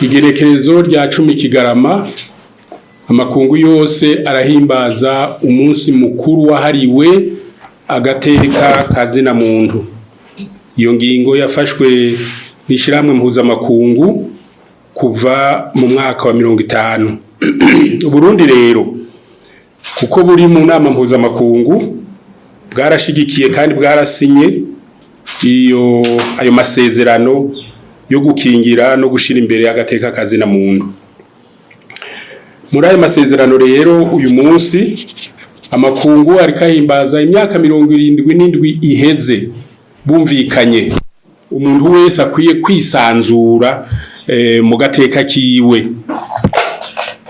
Igerekerezo rya 10 Kigarama, amakungu yose arahimbaza umunsi mukuru wahariwe agateka kazina muntu. Iyo ngingo yafashwe n'ishirahamwe mpuzamakungu kuva mu mwaka wa 50. Uburundi rero, kuko buri mu nama mpuzamakungu, bwarashigikiye kandi bwarasinye iyo ayo masezerano yo gukingira no gushira imbere agateka kazina muntu. Muri ayo masezerano rero, uyu munsi amakungu ariko ahimbaza imyaka 77 iheze bumvikanye umuntu wese akwiye kwisanzura mu gateka kiwe,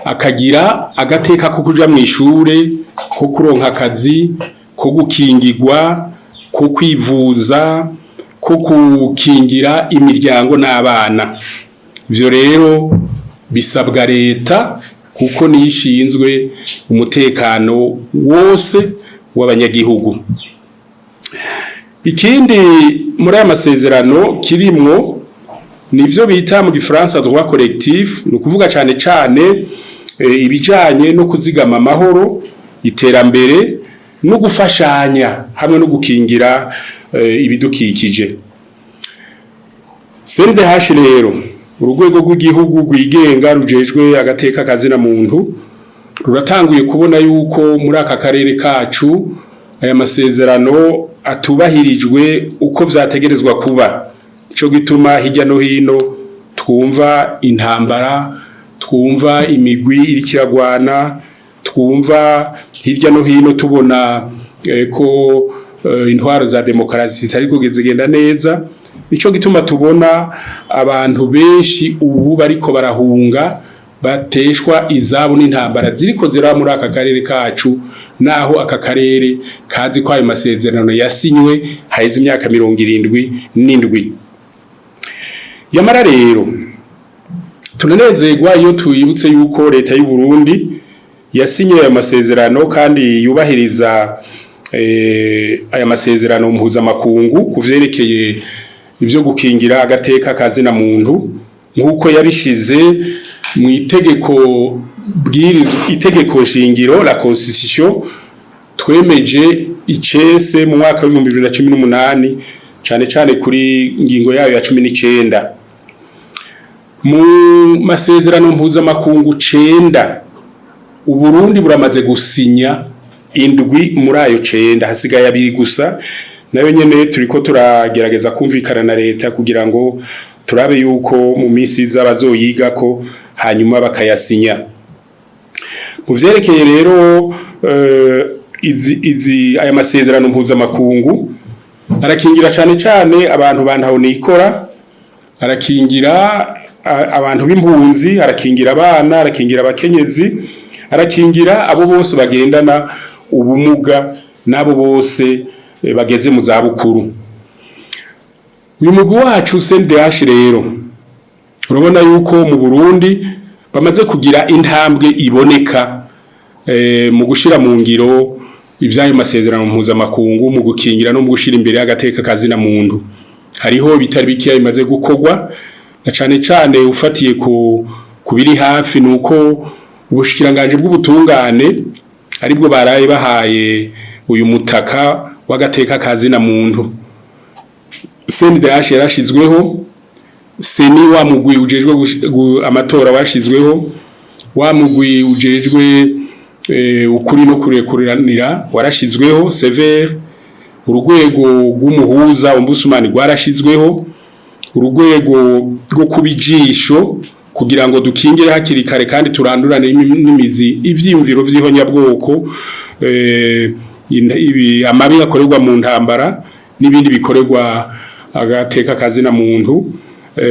akagira agateka ko kuja mw'ishure, ko kuronka akazi, ko gukingirwa, ko kwivuza, ko gukingira imiryango n'abana. Ivyo rero bisabwa leta, kuko niyo ishinzwe umutekano wose w'abanyagihugu. Ikindi muri aya masezerano kirimwo nivyo bita mu gifaransa droit collectif, ni ukuvuga cane cane ibijanye no kuzigama amahoro, iterambere no gufashanya hamwe no gukingira ibidukikije. CNDH rero, urugwego rw'igihugu rwigenga rujejwe agateka kazina muntu, ruratanguye kubona yuko muri aka karere kacu aya masezerano atubahirijwe uko vyategerezwa kuba. Ico gituma hirya no hino twumva intambara, twumva imigwi iriko iragwana, twumva hirya no hino tubona ko intwaro za demokarasi zitariko zigenda neza. Nico gituma tubona abantu benshi ubu bariko barahunga, bateshwa izabo n'intambara ziriko ziraba muri aka karere kacu, naho aka karere kazi ko ayo masezerano yasinywe haheze imyaka 77. Yamara rero tunanezerwa iyo twibutse yuko leta y'u Burundi yasinye ayo masezerano kandi yubahiriza aya masezerano mpuzamakungu ku vyerekeye ibyo gukingira agateka kazina muntu, nk'uko yabishize mu itegeko bwirizwa, itegeko shingiro, la constitution, twemeje icese mu mwaka wa 2018, cane cane kuri ngingo yayo ya 19. Mu masezerano mpuzamakungu 9, Uburundi buramaze gusinya 7 muri ayo 9, hasigaye 2 gusa. Nayo nyene turiko turagerageza kumvikana na leta kugira ngo turabe yuko mu minsi iza bazoyigako hanyuma bakayasinya. Mu vyerekeye rero izi aya masezerano mpuzamakungu arakingira cane cane abantu bantaho nikora, arakingira abantu b'impunzi, arakingira abana, arakingira abakenyezi, arakingira abo bose bagendana ubumuga n'abo bose bageze mu zabukuru. Uyu mugwi wacu CNDH rero urabona yuko mu Burundi bamaze kugira intambwe iboneka mu gushira mu ngiro ibyayo masezerano mpuzamakungu mu gukingira no mu gushira imbere y'agateka kazina muntu. Hariho bitari bikeya bimaze gukorwa, na cane cane ufatiye ku kubiri hafi, nuko ubushikiranganje bw'ubutungane aribwo baraye bahaye uyu mutaka w'agateka kazina muntu. CNDH yarashizweho, CENI, wa mugwi ujejwe amatora washizweho, wa mugwi ujejwe ukuri no kurekuranira warashizweho, CVR, urugwego rw'umuhuza, ombudsman, rwarashizweho, urugwego rwo kubijisho kugira ngo dukingire hakiri kare kandi turandurane n'imizi ivyiyumviro vy'ihonyabwoko, ibi amabi akorerwa mu ntambara n'ibindi bikorerwa agateka kazina muntu,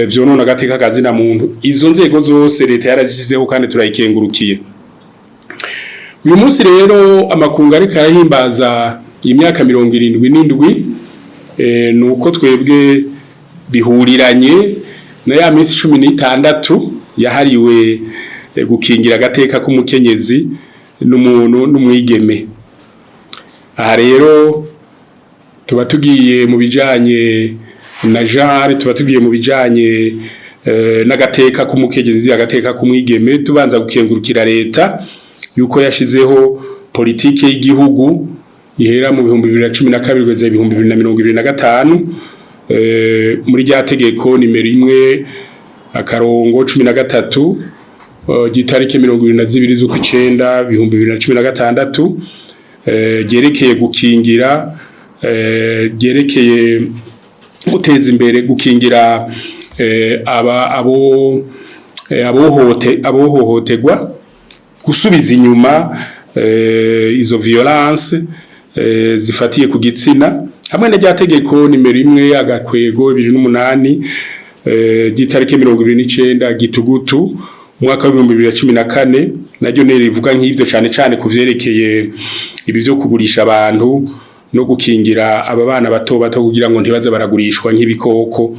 vyonona agateka kazina muntu. Izo nzego zose leta yarazishizeho kandi turayikengurukiye. Uyu munsi rero amakungu ariko arahimbaza imyaka 77, nuko twebwe bihuriranye na ya minsi 16 yahariwe gukingira agateka k'umukenyezi n'umuntu n'umwigeme. Aha rero tuba tugiye mu bijanye na genre, tuba tugiye mu bijanye n'agateka k'umukenyezi, agateka k'umwigeme. Tubanza gukengurukira leta yuko yashizeho politike y'igihugu ihera mu 2012 kugeza 2025, muri rya tegeko nimero 1-13 ry'itariki 22 z'ukwicenda 2016, ryerekeye gukingira, ryerekeye guteza imbere gukingira aba abo abohote abohohoterwa, gusubiza inyuma izo violence zifatiye ku gitsina, hamwe na rya tegeko nimero 1/2008 ry'itariki 29 gitugutu umwaka wa 2014, naryo ne rivuga nk'ivyo, cane cane ku vyerekeye ibi vyo kugurisha abantu no gukingira aba bana bato bato kugira ngo ntibaze baragurishwa nk'ibikoko.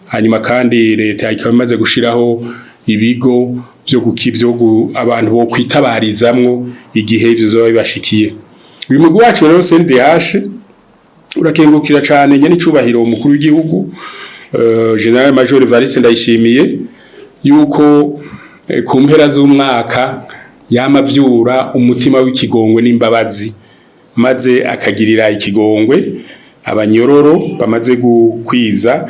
Hanyuma kandi leta ikaba imaze gushiraho ibigo vyo gukivyo abantu bo kwitabarizamwo igihe ivyo zoba bibashikiye. Uyu mugwi wacu rero CNDH urakengukira cane nyene icubahiro umukuru w'igihugu, Général Major Evariste Ndayishimiye, yuko ku mpera z'umwaka yama avyura umutima w'ikigongwe n'imbabazi, maze akagirira ikigongwe abanyororo bamaze gukwiza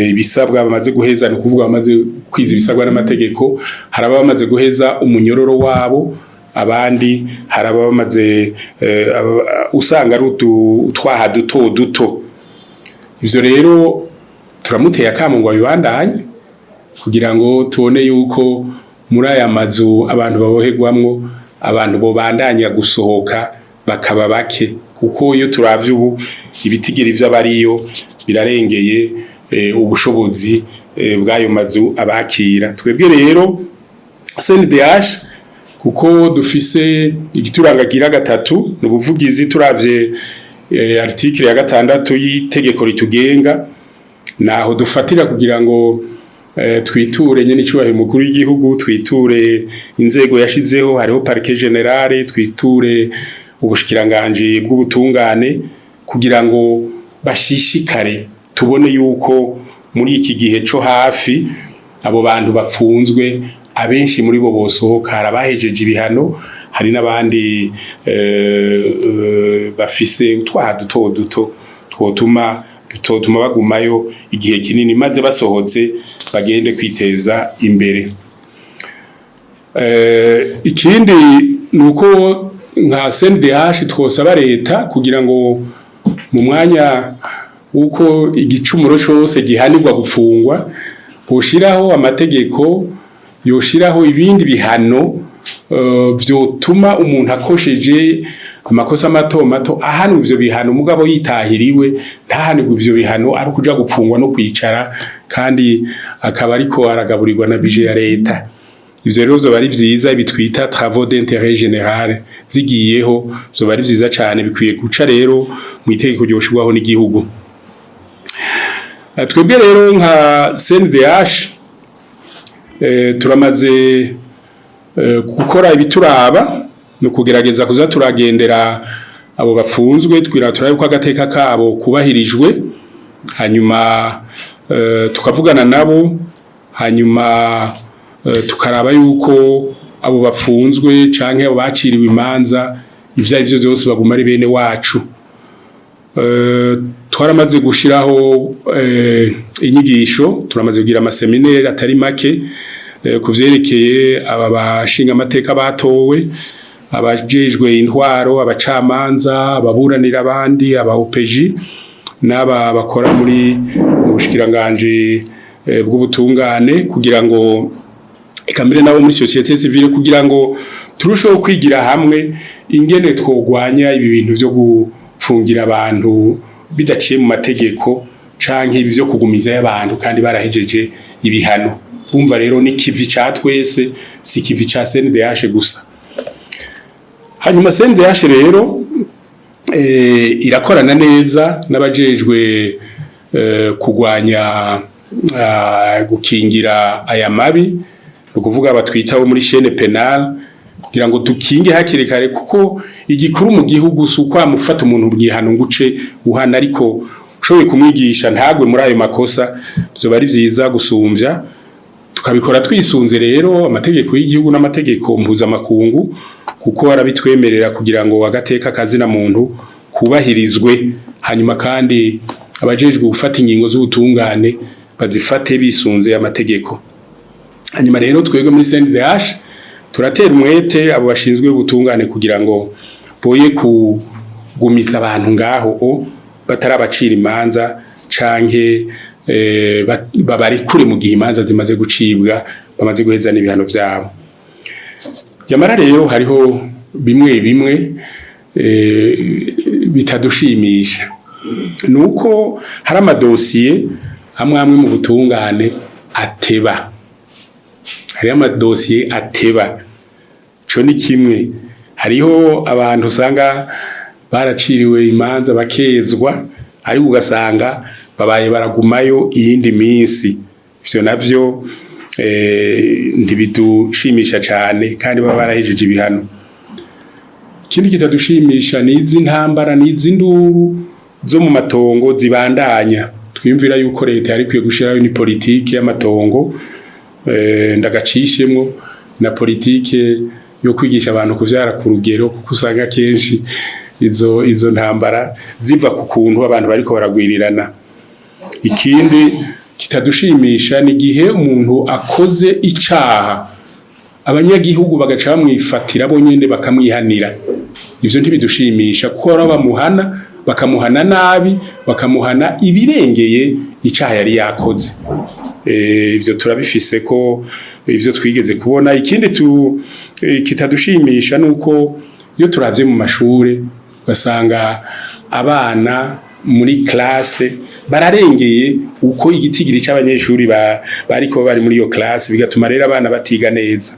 ibisabwa, bamaze guheza, ni ukuvuga bamaze kwiza ibisabwa n'amategeko. Hari abamaze guheza umunyororo wabo, abandi hari abamaze usanga ari utwaha duto duto. Ivyo rero turamuteye akamo ngo abibandanye, kugira ngo tubone yuko muri aya mazu abantu baboherwamwo abantu bobandanya gusohoka bakaba bake, kuko iyo turavye ubu ibitigiri vy'abariyo birarengeye ubushobozi bw'ayo mazu abakira. Twebwe rero CNDH, kuko dufise igituranga gira gatatu, ni ubuvugizi, turavye article ya 6 y'itegeko ritugenga, naho dufatira kugira ngo twiture nyene icubahiro umukuru w'igihugu, twiture inzego yashizeho, hariho parquet général, twiture ubushikiranganji bw'ubutungane, kugira ngo bashishikare tubone yuko muri iki gihe co hafi abo bantu bapfunzwe abenshi muri bo bosohoka. Hari abahejeje ibihano, hari n'abandi bafise utwaha duto duto twotuma bagumayo igihe kinini, maze basohotse bagende kwiteza imbere. Ikindi nuko nka CNDH twosaba leta kugira ngo mu mwanya uko igicumuro cose gihanirwa gupfungwa, boshiraho amategeko yoshiraho ibindi bihano vyotuma umuntu akosheje amakosa mato mato ahanwa ivyo bihano, mugabo yitahiriwe ntahanirwe ivyo bihano ari ukuja gupfungwa no kwicara, kandi akaba ariko aragaburirwa na budget ya leta. Ivyo rero vyoba ari vyiza, bitwita travaux d'intérêt général zigiyeho vyoba ari vyiza cane. Bikwiye guca rero mu itegeko ryoshirwaho n'igihugu. Twebwe rero nka CNDH turamaze gukora ibituraba, ni ukugerageza kuza turagendera abo bafunzwe, twira turabe ko agateka kabo kubahirijwe, hanyuma tukavugana nabo, hanyuma tukaraba yuko abo bafunzwe canke abo baciriwe imanza, ivyo ari vyo vyose baguma ari bene wacu. Twaramaze gushiraho inyigisho, turamaze kugira ama séminaires atari make ku vyerekeye aba bashinga amateka batowe, abajejwe intwaro, abacamanza, ababuranira abandi, aba OPJ n'aba bakora muri mu bushikiranganji bw'ubutungane, kugira ngo eka mbere nabo muri société civile, kugira ngo turusheho kwigira hamwe ingene twogwanya ibi bintu vyo gupfungira abantu bidaciye mu mategeko, canke ibi vyo kugumizayo abantu kandi barahejeje ibihano. Bumva rero ni kivi ca twese, si kivi ca CNDH gusa. Hanyuma CNDH rero irakorana neza n'abajejwe kugwanya gukingira aya mabi, ni ukuvuga batwitaho muri chaîne pénale, kugira ngo dukinge hakiri kare, kuko igikuru mu gihugu si ukwamufata umuntu mwihano ngo uce uhana, ariko ushoboye kumwigisha ntagwe muri ayo makosa vyoba ari vyiza gusumvya. Tukabikora twisunze rero amategeko y'igihugu n'amategeko mpuzamakungu, kuko arabitwemerera kugira ngo agateka kazina muntu kubahirizwe, hanyuma kandi abajejwe gufata ingingo z'ubutungane bazifate bisunze amategeko. Hanyuma rero twebwe muri CNDH turatera umwete abo bashinzwe ubutungane kugira ngo boye kugumiza abantu ngaho o batarabacira imanza, canke babarekure mu gihe imanza zimaze gucibwa, bamaze guheza n'ibihano vyabo. Yamara rero hariho bimwe bimwe bitadushimisha, nuko hari amadosiye amwe amwe mu butungane ateba. Hariho amadosiye ateba, ico ni kimwe. Hariho abantu usanga baraciriwe imanza bakezwa, ariko ugasanga babaye baragumayo iyindi minsi. Ivyo navyo ntibidushimisha cane, kandi baba barahejeje ibihano. Ikindi kitadushimisha ni izi ntambara, ni izi nduru zo mu matongo zibandanya. Twiyumvira yuko leta yari ikwiye gushiraho ni politike y'amatongo, ndagacishemwo na politike yo kwigisha abantu kuvyara ku rugero, kuko usanga kenshi izo ntambara ziva ku kuntu abantu bariko baragwirirana. Ikindi kitadushimisha ni igihe umuntu akoze icaha, abanyagihugu bagaca bamwifatira bo nyene bakamwihanira. Ivyo ntibidushimisha, kuko hari bamuhana, bakamuhana nabi, bakamuhana ibirengeye icaha yari yakoze. Ivyo turabifise ko ivyo twigeze kubona. Ikindi kitadushimisha nuko iyo turavye mu mashure, ugasanga abana muri classe bararengeye uko igitigiri c'abanyeshuri bariko bari muri iyo classe, bigatuma rero abana batiga neza.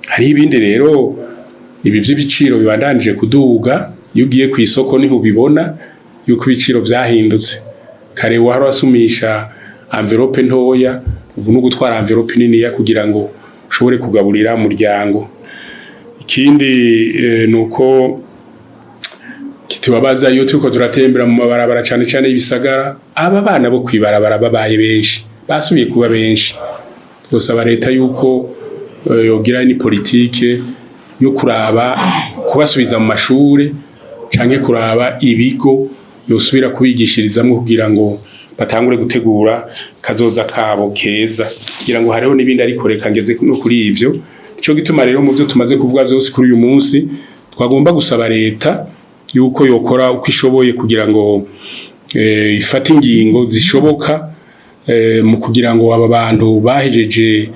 Hariho ibindi rero, ibi vy'ibiciro bibandanije kuduga. Iyo ugiye kw'isoko niho ubibona yuko ibiciro vyahindutse. Kare wahora wasumisha enveloppe ntoya, ubu no gutwara enveloppe niniya kugira ngo ushobore kugaburira umuryango. Ikindi nuko kitubabaza, iyo turiko turatembera mu mabarabara, cane cane y'ibisagara, aba bana bo kwibarabara babaye benshi, basubiye kuba benshi. Twosaba leta yuko yogira ni politike yo kuraba kubasubiza mu mashure, canke kuraba ibigo yosubira kubigishirizamwo kugira ngo batangure gutegura kazoza kabo keza. Kugira ngo hariho n'ibindi, ariko reka ngeze no kuri ivyo. Ico gituma rero mu byo tumaze kuvuga vyose kuri uyu munsi, twagomba gusaba leta yuko yokora uko ishoboye kugira ngo ifate ingingo zishoboka mu kugira ngo aba bantu bahejeje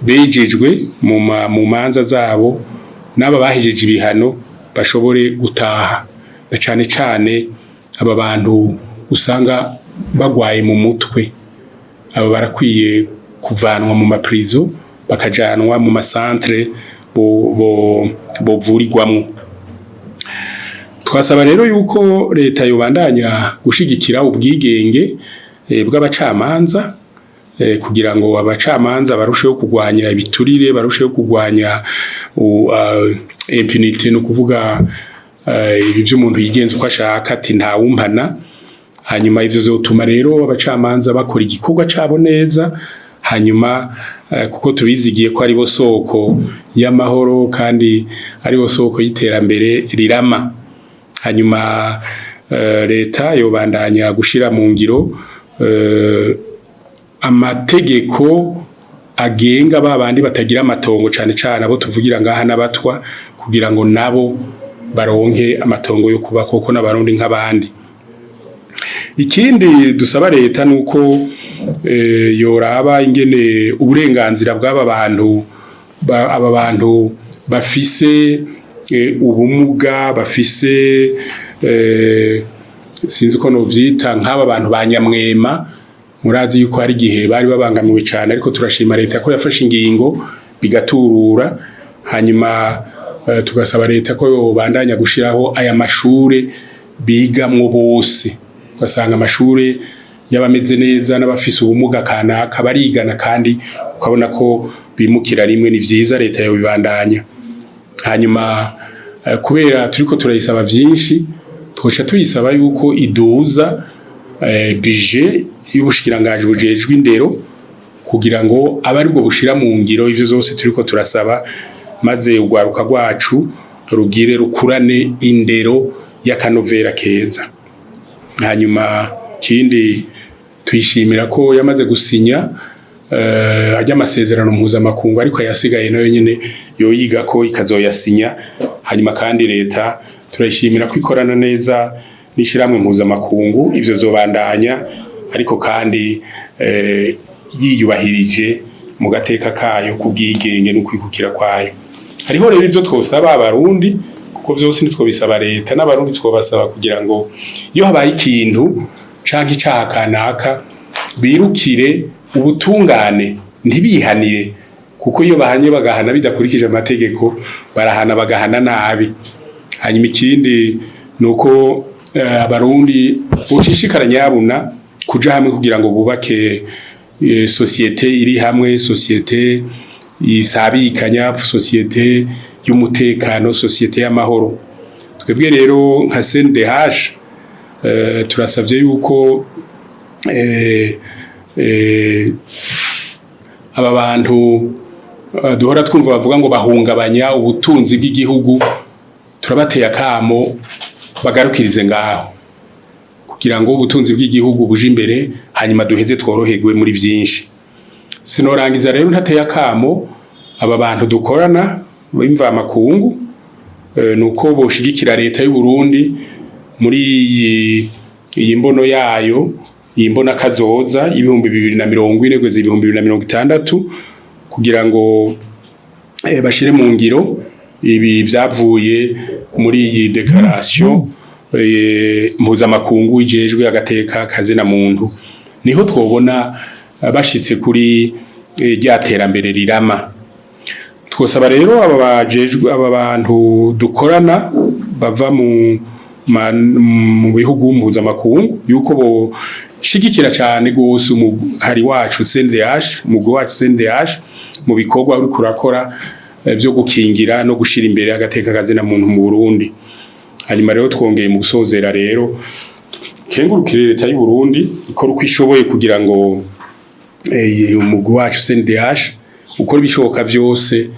bejejwe mu manza zabo n'aba bahejeje ibihano bashobore gutaha, na cane cane aba bantu usanga bagwaye mu mutwe. Aba barakwiye kuvanwa mu maprizo bakajanwa mu masantre bovurirwamwo. Twasaba rero yuko leta yobandanya gushigikira ubwigenge bw'abacamanza, kugira ngo abacamanza barusheho kugwanya ibiturire, barusheho kugwanya impunité, no kuvuga ibi by'umuntu yigenza uko ashaka, ati ntawumpana. Hanyuma ivyo vyotuma rero abacamanza bakora igikorwa cabo neza, hanyuma kuko tubizigiye ko ari bo soko y'amahoro kandi ari bo soko y'iterambere rirama. Hanyuma leta yobandanya gushira mu ngiro amategeko agenga ba bandi batagira amatongo, cane cane abo tuvugira ngaha n'abatwa, kugira ngo nabo baronke amatongo yo kuba koko n'abarundi nk'abandi. Ikindi dusaba leta nuko yoraba ingene uburenganzira bw'aba bantu aba bantu bafise ubumuga, bafise sinzi ko novyita, nk'aba bantu ba nyamwema. Murazi yuko hari igihe bari babangamiwe cane, ariko turashima leta ko yafashe ingingo bigaturura. Hanyuma tugasaba leta ko yobandanya gushiraho aya mashure bigamwo bose, ugasanga amashure y'abameze neza n'abafise ubumuga kanaka barigana, kandi ukabona ko bimukira rimwe. Ni vyiza, leta yobibandanya. Hanyuma kubera turiko turayisaba vyinshi, twoca tuyisaba yuko iduza budget y'ubushikiranganji bujejwe indero. kugira ngo abe aribwo bushira mu ngiro ivyo vyose turiko turasaba, maze urwaruka rwacu rugire rukurane indero y'akanovera keza. Hanyuma ikindi, tuyishimira ko yamaze gusinya ajya amasezerano mpuzamakungu, ariko ayasigaye nayo nyene yoyiga ko ikazoyasinya. Hanyuma kandi leta turayishimira ko ikorana neza n'ishirahamwe mpuzamakungu. Ivyo vyobandanya, ariko kandi yiyubahirije mu gateka kayo kubwigenge no kwikukira kwayo. Hariho rero ivyo twosaba Abarundi, kuko vyose ntitwobisaba leta, n'Abarundi twobasaba kugira ngo iyo habaye ikintu canke icaha kanaka, birukire ubutungane, ntibihanire, kuko iyo bahanye bagahana bidakurikije amategeko, barahana bagahana nabi. Hanyuma ikindi nuko Abarundi boshishikara nyabuna kuja hamwe kugira ngo bubake société iri hamwe, société isabikanya, société y'umutekano, société y'amahoro. Twebwe rero nka CNDH turasavye yuko aba bantu duhora twumva bavuga ngo bahungabanya ubutunzi bw'igihugu, turabateye akamo bagarukirize ngaho, kugira ngo ubutunzi bw'igihugu buje imbere, hanyuma duheze tworoherwe muri byinshi. Sinorangiza rero ntateye akamo aba bantu dukorana b'imvamakungu, nuko boshigikira leta y'u Burundi muri iyi mbono yayo, iyi mbona kazoza y'2040 kugeza 2060, kugira ngo bashire mu ngiro ibi byavuye muri iyi déclaration mpuzamakungu ijejwe agateka kazina muntu. Niho twobona bashitse kuri rya terambere rirama. Twosaba rero aba bajejwe, aba bantu dukorana bava mu bihugu mpuzamakungu, yuko boshigikira cyane gose umuhari wacu CNDH, umugwi wacu CNDH, mu bikorwa uri kurakora byo gukingira no gushira imbere agateka kazina muntu mu Burundi. Hanyuma rero twongeye mu gusozera rero kengurukire leta y'u Burundi ikora uko ishoboye kugira ngo umugwi wacu CNDH ukora ibishoboka byose,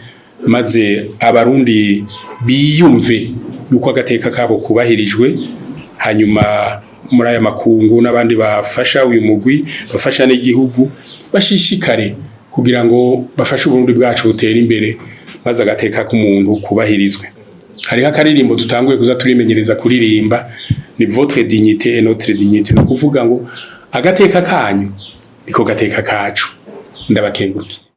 maze Abarundi biyumve yuko agateka kabo kubahirijwe. Hanyuma muri aya makungu n'abandi bafasha uyu mugwi, bafasha n'igihugu, bashishikare kugira ngo bafashe Uburundi bwacu butere imbere, maze agateka k'umuntu kubahirizwe. Hariho akaririmbo dutanguye kuza turimenyereza kuririmba, ni "Votre dignité est notre dignité", ni ukuvuga ngo agateka kanyu niko gateka kacu. Ndabakengurukiye.